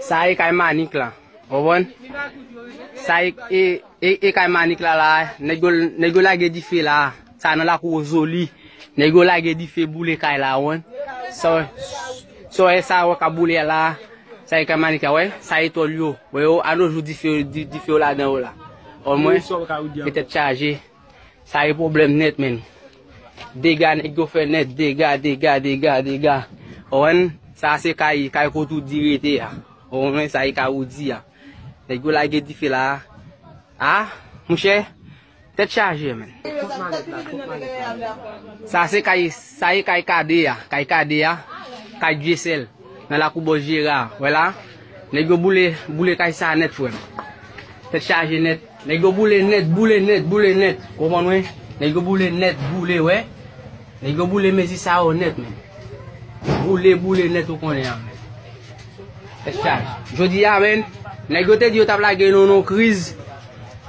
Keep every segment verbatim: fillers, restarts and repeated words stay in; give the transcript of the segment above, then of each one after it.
Sa e kay Manik la. Ou konprann? Sa e, e, e, e kay Manik la la. Nèg yo, nèg yo lage dife la. Sa nan lakou Ozoli. Nèg yo lage dife boule kay la, ou konprann? Sa, sa, sa wè ka boule la. Sa e kay Manik la, wè. Sa e tòl yo. Wè yo, a no jou dife, di- dife yo ladan yo la. Omwen, e tèt chaje. Sa e pwoblèm nèt, menn. Dega nèg yo fè nèt, dega, dega, dega, dega. Ou konprann? Sa se kay, kay kote w di rete a. Ou konprann? Sa e kay ou di a. Nèg yo lage dife la. A, monchè, tèt chaje, menn. Sa se kay, sa e kay Kade a, kay Kade a, kay Dyesèl. Nan lakou bò Jera, wè la. Nèg yo boule, boule kay sa nèt, frè m. Tèt chaje nèt. Nèg yo boule nèt, boule nèt, boule nèt. Konprann mwen? Nèg yo boule nèt, boule, wè. Nèg yo boule mezi sa yo nèt, menn. Boule, boule nèt, ou konnen an, menn. Tèt chaje. Jodi a, menn, nèg yo te di yo t ap lage nou nan kriz.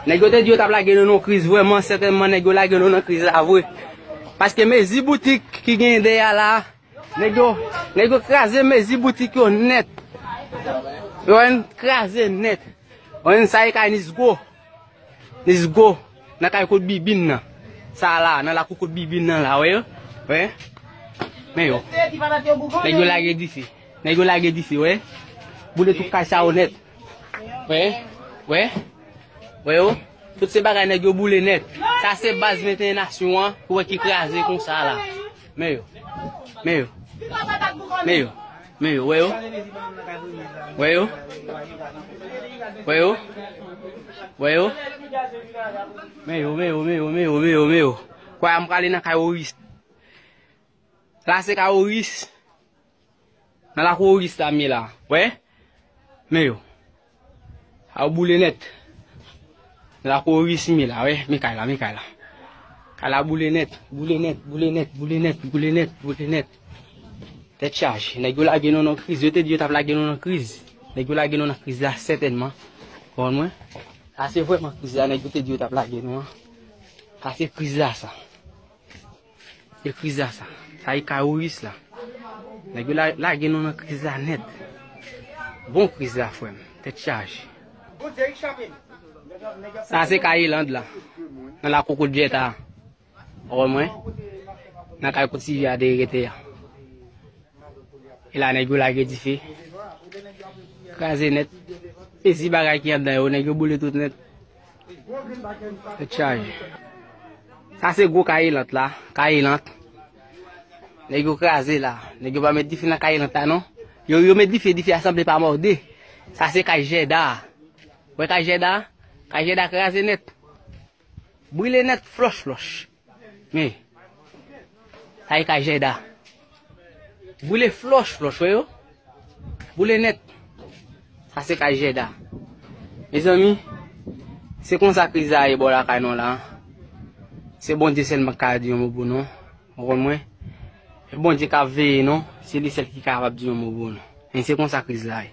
Nèg yo te di yo t ap lage nou nan kriz, vrèman, sètènman, nèg yo lage nou nan kriz la, vre. Paske mezi boutik ki gen dèyè la, nèg yo, nèg yo kraze mezi boutik yo nèt. Yo wè n kraze nèt. Wè n sa e kay Nisgo. Nisgo. Nan kay kot Bibin nan. Sa la, nan lakou kot Bibin nan la, wè yo? Wè? Men yo. Nèg yo lage dife. Nèg yo lage dife, wè? Boule tout kay sa yo nèt. Wè? Wè? Wè yo? Tout se bagay nèg yo boule nèt. Sa se baz venteyen nasyon an, ou wè ki kraze konsa la. Men yo. Men yo. Men yo. Men yo. Wè yo? Wè yo? Wè yo? Wè yo? Men yo, men yo, men yo, men yo, men yo, men yo. Kwè a m prale nan kay Oris. La se kay Oris. Nan lakou Oris la m ye la. Wè? Men yo. A yo boule nèt. Nan lakou Oris m ye la, wè. Men kay la, men kay la. Kay la boule nèt. Boule nèt, boule nèt, boule nèt, boule nèt, boule nèt. Tèt chaje. Nèg yo lage nou nan kriz. Yo te di yo t ap lage nou nan kriz. Nèg yo lage nou nan kriz la, sètènman. Konprann mwen? Sa se vrèman kriz la, nèg yo te di yo t ap lage nou an. Sa se kriz la, sa. E kriz la sa. Sa e kay Oris la. Nèg yo la- lage nou nan kriz la nèt. Bon kriz la, frè m. Tèt chaje. Sa se kay Eland la. Nan lakou kot Jetta. Ou wè mwen? Nan kay kot Sylvia de rete a. E la nèg yo lage dife. Kraze nèt. Pezi bagay ki anndan yo, nèg yo boule tout nèt. Tèt chaje. Sa se gwo kay Elant la, kay Elant. Nèg yo kraze la. Nèg yo pa met dife nan kay Elant la non. Yo, yo met dife, dife a sanble pa mòde. Sa se kay Jèda. Wè kay Jèda? Kay Jèda kraze nèt. Brile nèt flòch flòch. Men. Sa e kay Jèda. Brile flòch flòch, wè yo. Brile nèt. Sa se kay Jèda. Mezanmi, se konsa kriz la ye bò lakay nou la. Se Bondye sèlman k ka di yon mo pou nou. Ou konn mwen? E Bondye k ap veye nou, se li sèl ki kapab di yon mo pou nou. Men se konsa kriz la ye.